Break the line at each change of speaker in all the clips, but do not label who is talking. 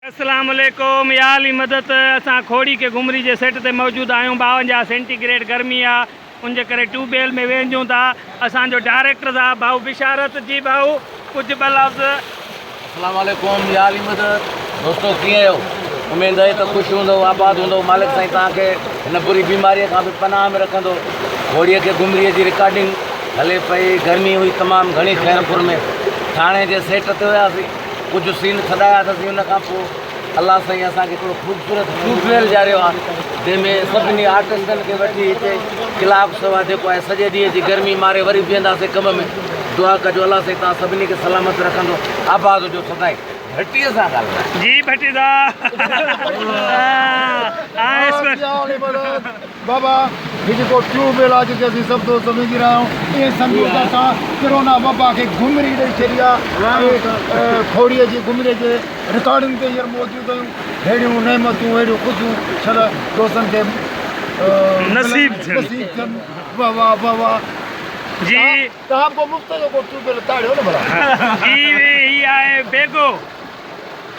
اسلام عليڪم يا علي مدد اسان کوڙي ڪي گهمري جي سيٽ تي موجود آهيون 52 سينٽي گريڊ گرمي آ ان جي ڪري ٽيوب ويل ۾ ويهجون ٿا اسان جو ڊائريڪٽر صاحب ڀائو بشارت جي ڀائو ڪجهه ٻه لفظ.
اسلام عليڪم يا علي مدد دوستو ڪيئن آهيو اميد آهي ته خوش هوندو آباد هوندو مالڪ سائين توهان کي هن بري بيماري کان به پناهه ۾ رکندو گهوڙي کي گهمري جي رڪارڊنگ هلي پئي گرمي هئي تمام گهڻي خيرپور ۾ ٿاڻي جي سيٽ تي هياسين ڪجهه سين ڇڏايا اٿسين ان کان پوء الله سائين اسان کي هڪڙو خوبصورت ٽيوب ويل ڏياريو آهي جنهن ۾ سڀني آرٽسٽن کي وٺي هتي ڪلاڪ سوا جيڪو آهي سڄي ڏينهن جي گرمي ماري وري بيهنداسين ڪم ۾ دعا ڪجو الله سائين توهان سڀني کي سلامت رکندو آباد هجو سدائين ڀٽي سان ڳالهايو.
جي ڀٽي صاحب.
بابا هي جيڪو ٽيوب ويل آ جتي اسين سڀ دوست ويندي رهيا آهيون ائين سمجهو ته اسان ڪرونا وبا کي گهمري ڏئي ڇڏي آ ۽ کوڙي جي گهمري جي رڪارڊنگ تي هينئر موجود آهيون ههڙيون نعمتون ههڙيون خوشيون شل دوستن کي
نصيب ٿين
نصيب ٿين واه واه واه واه
جي
توهان به ڪو مفت جو ڪو ٽيوب ويل تاڙيو نه ڀلا.
جي هي آهي بيگو.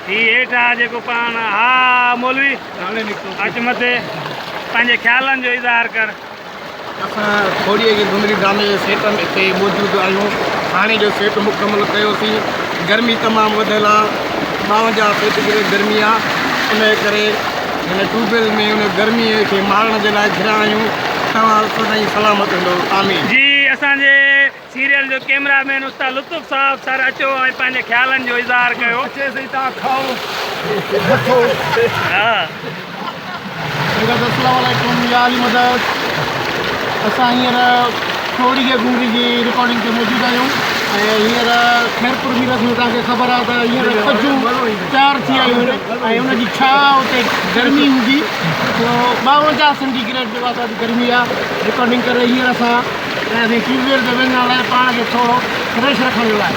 هي هيٺ آ جيڪو پاڻ ها مولوي اچ مٿي پنهنجي خيالن جو اظهار ڪر.
اسان کوڙيء جي گهمري ڊرامي جي سيٽ تي موجود آهيون. هاڻي جو سيٽ مڪمل ڪيوسين. گرمي تمام وڌيل آ. 52 سينٽي گريڊ گرمي آ. انهيء ڪري هن ٽيوب ويل ۾ ان گرميء کي مارڻ جي لاء گهريا آهيون. توهان سدائين سلامت هوندو. آمين.
جي اسان جي سيريل جو ڪيمرا مين استاد لطف صاحب سر اچو ۽ پنهنجي خيالن جو اظهار ڪيو.
اچي سهي تان کائو مٿو. سنگت السلام عليڪم يا علي مدد اسان هينئر ٽوڙي جي گهمري جي رڪارڊنگ تي موجود آهيون ۽ هينئر خيرپور ميرس ۾ توهان کي خبر آهي ته هينئر کجون تيار ٿي آيون آهن ۽ ان جي ڇا اتي گرمي هوندي سو 52 سينٽي گريڊ جيڪو آهي گرمي آهي رڪارڊنگ ڪري هينئر اسان ۽ ٽيوب ويل تي وڃڻ لاء پاڻ کي ٿورو فريش رکڻ لاء.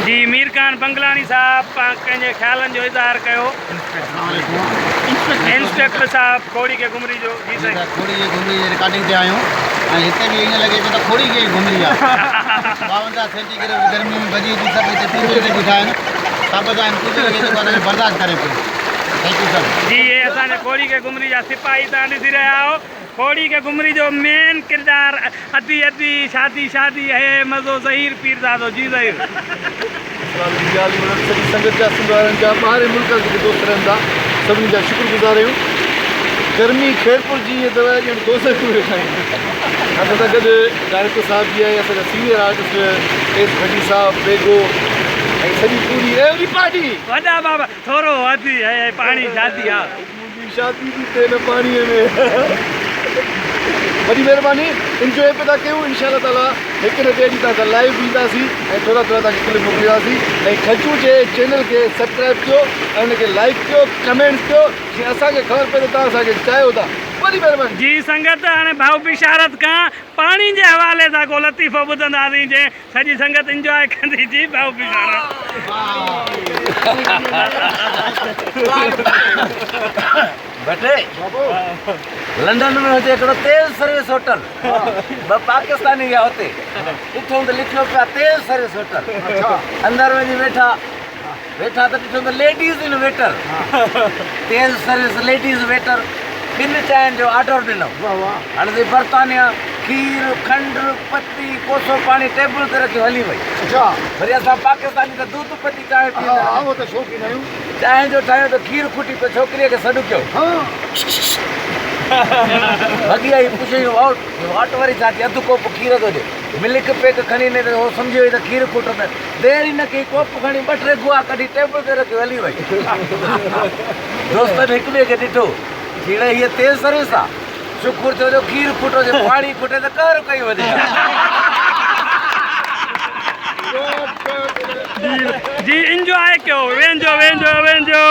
جي مير خان بنگلاڻي صاحب پنهنجي خيالن جو اظهار ڪيو. انسپيڪٽر صاحب کوڙي کي گهمري جو جي سائين.
کوڙي جي گهمري جي رڪارڊنگ تي آهيون ۽ هتي به ائين لڳي پيو ته کوڙي کي ئي گهمري آهي 52 سينٽي گريڊ گرمي ۾ ڀڄي اچي سڀ هتي ٽيوب ويل تي بيٺا آهن سڀ جا آهن ٽيوب ويل کي جيڪو اسان کي برداشت ڪري پيو thank you سر.
جي اهي اسان جا کوڙي کي گهمري جا سپاهي توهان ڏسي رهيا آهيو. کوڙي کي گهمري جو مين ڪردار ادي ادي شادي شادي هي مزو ظهير پيرزادو جي ظهير.
اسلام جي جي عالي مدد سڄي سنگت جا سنڌ وارن جا ٻاهرين ملڪ جا جيڪي دوست رهن ٿا سڀني جا شڪر گذار آهيون گرمي خيرپور جي ائين اٿو ڄڻ دوزخ ۾ ويٺا آهيون اسان سان گڏ ڊائريڪٽر صاحب به آهي اسان جا سينيئر آرٽسٽ ايس ڀٽي صاحب بيگو ۽ سڄي پوري ايوري پارٽي.
وڏا بابا ٿورو ادي هي پاڻي شادي آ.
منهنجي شادي ٿي ٿئي نه پاڻيء ۾. وڏي مهرباني انجوائي پيا ٿا ڪيون انشاء الله تعالي هڪ نه ٻئي ڏينهن توهان سان لائيو به اينداسين ۽ ٿورا ٿورا توهان کي ڪلپ موڪلينداسين ۽ کجو جي چينل کي سبسڪرائب ڪيو ۽ ان کي لائيڪ ڪيو ڪمينٽس ڪيو جيئن اسان کي خبر پئي ته توهان اسان کي چاهيو ٿا وڏي مهرباني.
جي سنگت هاڻي ڀائو بشارت کان پاڻي جي حوالي سان ڪو لطيفو ٻڌنداسين جنهن سڄي سنگت انجواء ڪندي جي ڀائو بشارت.
ڀٽي لنڊن ۾ هجي هڪڙو تيز سروس هوٽل ٻه پاڪستاني ويا اتي ڏٺو ته لکيو پيو آهي تيز سروس هوٽل اندر وڃي ويٺا ويٺا ته ڏٺو ته ليڊيز ان ويٽر تيز سروس ليڊيز ويٽر ٻن چانهن جو آرڊر ڏنو هاڻي سائين برطانيا کير کنڊ پتي ڪوسو پاڻي ٽيبل تي رکيو هلي وئي وري اسان پاڪستاني ته دودھ پتي چانهه پيئندا آهيون چانهه جو ٺاهيو ته کير کٽي پيو ڇوڪريء کي سڏ ڪيو ڀڳي آئي پڇيائين واٽ وري ڇا ٿي اڌ ڪوپ کير ٿو ڏي ملڪ پيڪ کڻي نه ته هو سمجهي وئي ته کير کوٽو ته دير ئي نه ڪئي ڪوپ کڻي ٻه ٽي گوا ڪڍي ٽيبل تي رکيو هلي وئي. دوستن هڪ ٻئي کي ڏٺو، جهيڙي هيء تيز سروس آ، شڪر ٿيو جو کير کوٽو جي پاڻي کوٽي ته قهر ڪئي وڃي ها.
جي انجواء ڪيو وينجو وينجو وينجو.